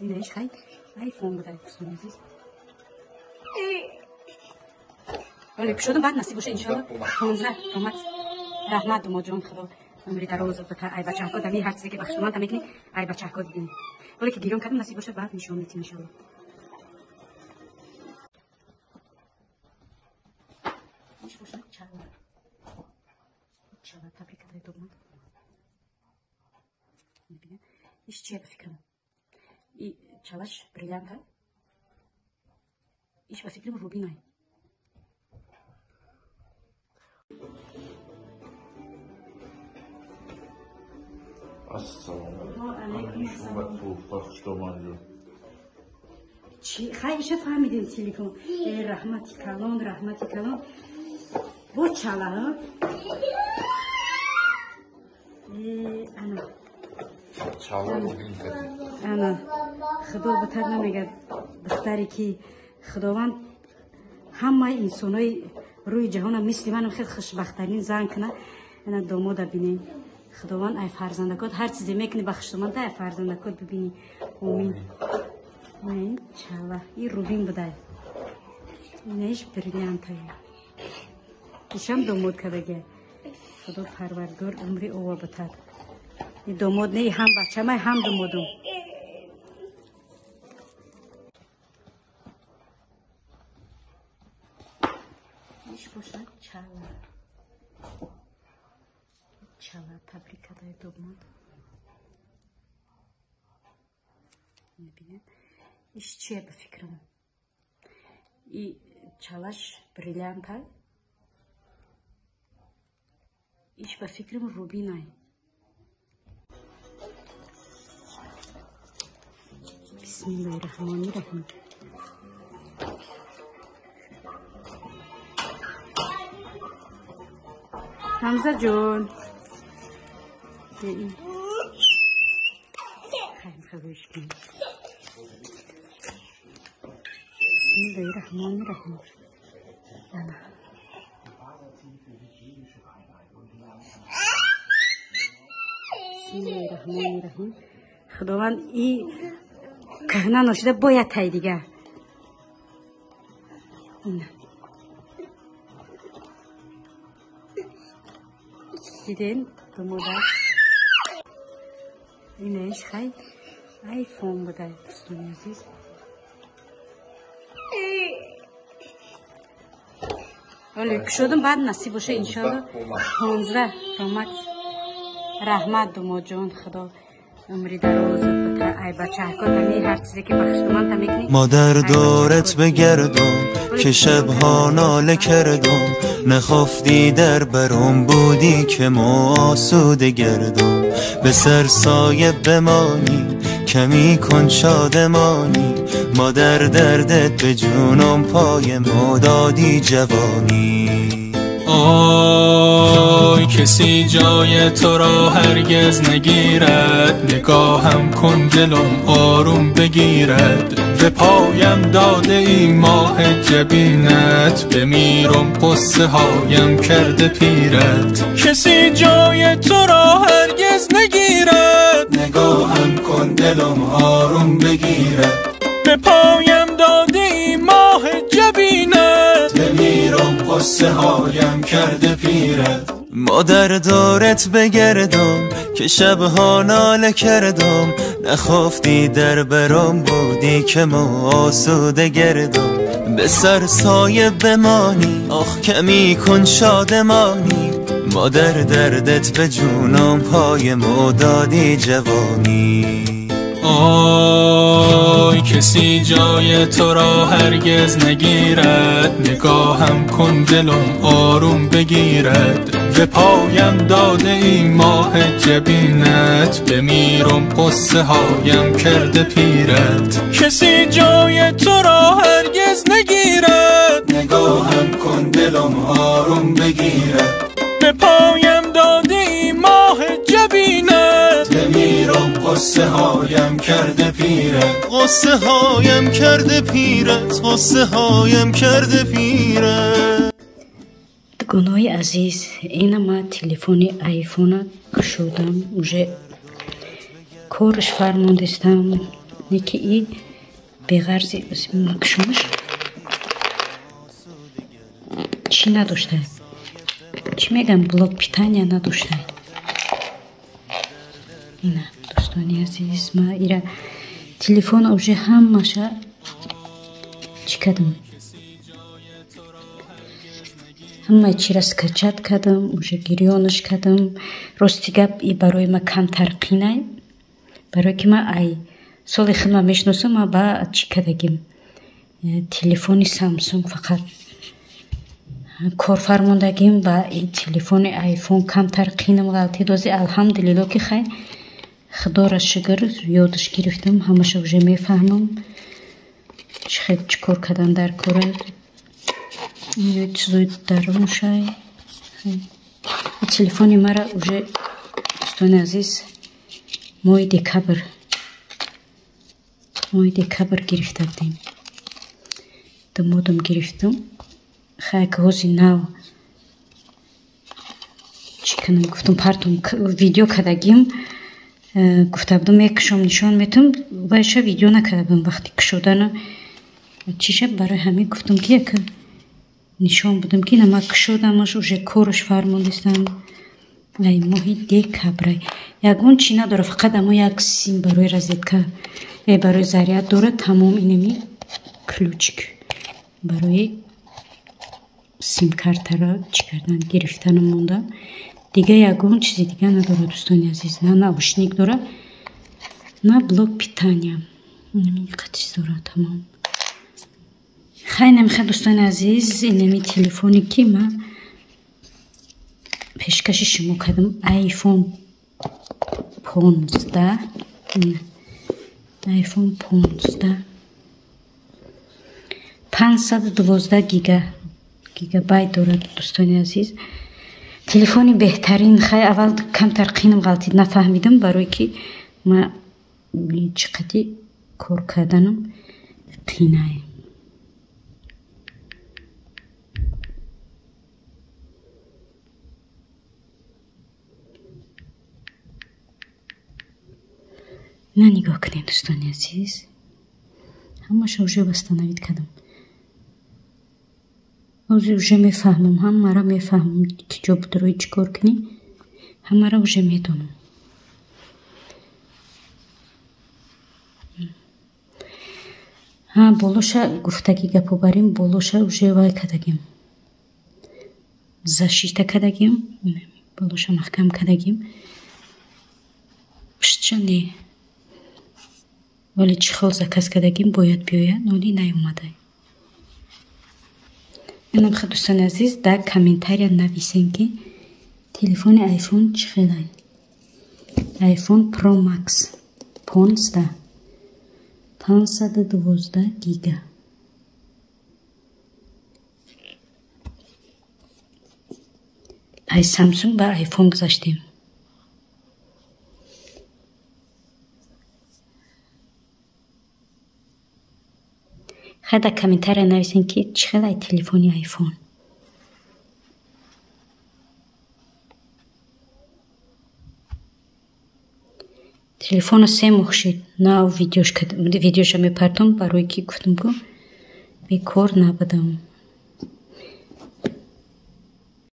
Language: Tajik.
Инаиш хай айфон будай, дӯстони азиз. Оле кушодам, баъд насиб боша, иншоалло. 15 омад. Раҳмат, думоҷон, худо умри дароз бата. Ай бачаҳко дами ҳар чизе ки бахшуман мекунӣ, ай бачаҳко дидем. Оле ки гирён кардам, насиб боша, баъд нишон метим, иншоалло. Иш боша чала. Чала табрик дай думод. Мебинед? Иш чия ба фикрам? И чалаш бриллианта. Иш ба фикрам рубинай. Ассалому алайкум. Ва туҳфа хуштоманҷон. Чи хай иша фаҳмидем телефон. Э, раҳмати калон, раҳмати калон. Бо чала, э, ана. Чала рубин кардем. Ана, худо бутар намегад, духтаре ки худованд ҳамаи инсонои рӯи ҷаҳона мисли манам хеле хушбахттарин зан кунад. Ана домода бинем. Худованд ай фарзандакот ҳар чизе мекунӣ ба хуштоманда, ай фарзандакот бибинӣ. Омин. Ин чала, и рубин будай. Инаиш бриллиантай. Ишам домод кардагия. Худо парвардгор умри ова бутад. И домод не, ҳам бачамай, ҳам домодум. Иш бошад чала. Чала табрик кардаи домод. Мебинед? Иш чия ба фикрам? И чалаш бриллиантай. Иш ба фикрам рубинай. Бисмиллаҳи раҳмони раҳим. Ҳамза ҷон. Хайм хабиш кун. Бисмиллаҳи раҳмони раҳим. Ана. Бисмиллаҳи раҳмони раҳим. Худованд и каҳна ношида бояд тай дига. Ина. Дидем домода. Инаиш хай айфон будай, дӯстони азиз. Оле кушодам, баъд насиб боша, иншоалло. 15 омад. Раҳмат, думоҷон, худо умри дароз бата. Ай бачаҳко дами ҳар чизе ки бахшуман мекунӣ. مادر دورت بگردم که شبها ناله کردم، نخفتی در برم بودی که ما آسوده گردم. به سر سایه بمانی کمی کن شادمانی، مادر دردت به جونم پای ما دادی جوانی. آی کسی جای تو را هرگز نگیرد، نگاهم کن دلم آروم بگیرد. به پایم داده ای ماه جبینت، بمیرم قصه هایم کرده پیرت. کسی جای تو را هرگز نگیرد، نگاهم کن دلم آروم بگیرد. به پایم داده ای ماه جبینت، بمیرم قصه هایم کرده پیرت. مادر دورت بگردم که شبها ناله کردم، نخفتی در برم بودی که ما آسوده گردم. به سر سایه بمانی آخ کمی کن شادمانی، مادر دردت به جونم پای ما دادی جوانی. آی کسی جای تو را هرگز نگیرد، نگاهم کن دلم آروم بگیرد. به پایم داده ای ماه جبینت، بمیرم قصه هایم کرده پیرت. کسی جای تو را هرگز نگیرد، نگاهم کن دلم آروم بگیرد. به پایم داده ای ماه جبینت، بمیرم قصه هایم کرده پیرت. قصه هایم کرده پیرت، قصه هایم کرده پیرت. Дугонаҳои азиз, ина ма телефони айфона кушодам, уже корш фармондистам. Не ки и беғарзи кушомаш чӣ надошта, чӣ мегам, блок питания надошта. Ина, дӯстони азиз, ма ира телефон уже ҳамаша чӣ кардам, ҳамаи чира скачать кардам, уже гирёнаш кардам. Рости гап, и барои ма камтар қинай, барое ки ма ай соли хидма мешиносам, ма ба чӣ кардагим, телефони Самсунг фақат кор фармондагим ва и телефони айфон камтар қинам ғалтид. Ози алҳамдулилло ки хай, худоро шукр, ёдаш гирифтам, ҳамаша уже мефаҳмам, чӣ хел чӣ кор кардан дар кора. Чизои даруншай телефони мара уже, дӯстони азиз, моҳи декабр гирифта будем, думодум гирифтам. Хай, ки ҳози нав чӣ кунам, гуфтам партум видео кардагим, гуфта будам мекушом, нишон метам, вайша видео накарда будам вақти кушодана чиша. Барои ҳамин гуфтам ки як нишон будам, ки ина ма кушодамаш, уже кораш фармондистам. Ай моҳи декабра ягон чӣ надора, фақат амо як сим барои розетка, барои заряд дорад, тамом. Инами ключик барои симкартаро чӣ кардан, гирифтану монда, дига ягон чизи дига надорад, дӯстони азиз. На наушник дорад, на блок питания, инами чиз дорад, тамом. Хай, намехай, дӯстони азиз, инами телефоне ки ма пешкаши шумо кардам, айфон 15, айфон 15, 512 гигабайт дорад, дӯстони азиз. Телефони беҳтарин. Хай, аввал камтар қинам ғалтид, нафаҳмидам, барое ки ма чӣ қади кор карданам қинай. На, нигоҳ кунед, дӯстони азиз, ҳамаша уже восстановить кардам. Ҳозир уже мефаҳмам, ҳамаро мефаҳмам, ки ҷо бударои чӣ кор кунӣ, ҳамаро уже медонам. Ҳа, болоша гуфтагӣ гапо барем, болоша уже вай кардагим, защита кардагим, болоша маҳкам кардагим, пуштша не, вале чехол заказ кардагим, бояд биёяд, нони наомада. Инам, дӯстони азиз, дар комментария нависем, ки телефони айфон чӣ хелай, айфон Pro Max 15, 512 гига. Ай Самсунг ба айфон гузаштем. Хай, дар комментария нависем, ки чӣ хелай телефони айфон. Телефона 3 моҳ шид, нав видеоша мепартом, барое ки гуфтам ку бекор набудам.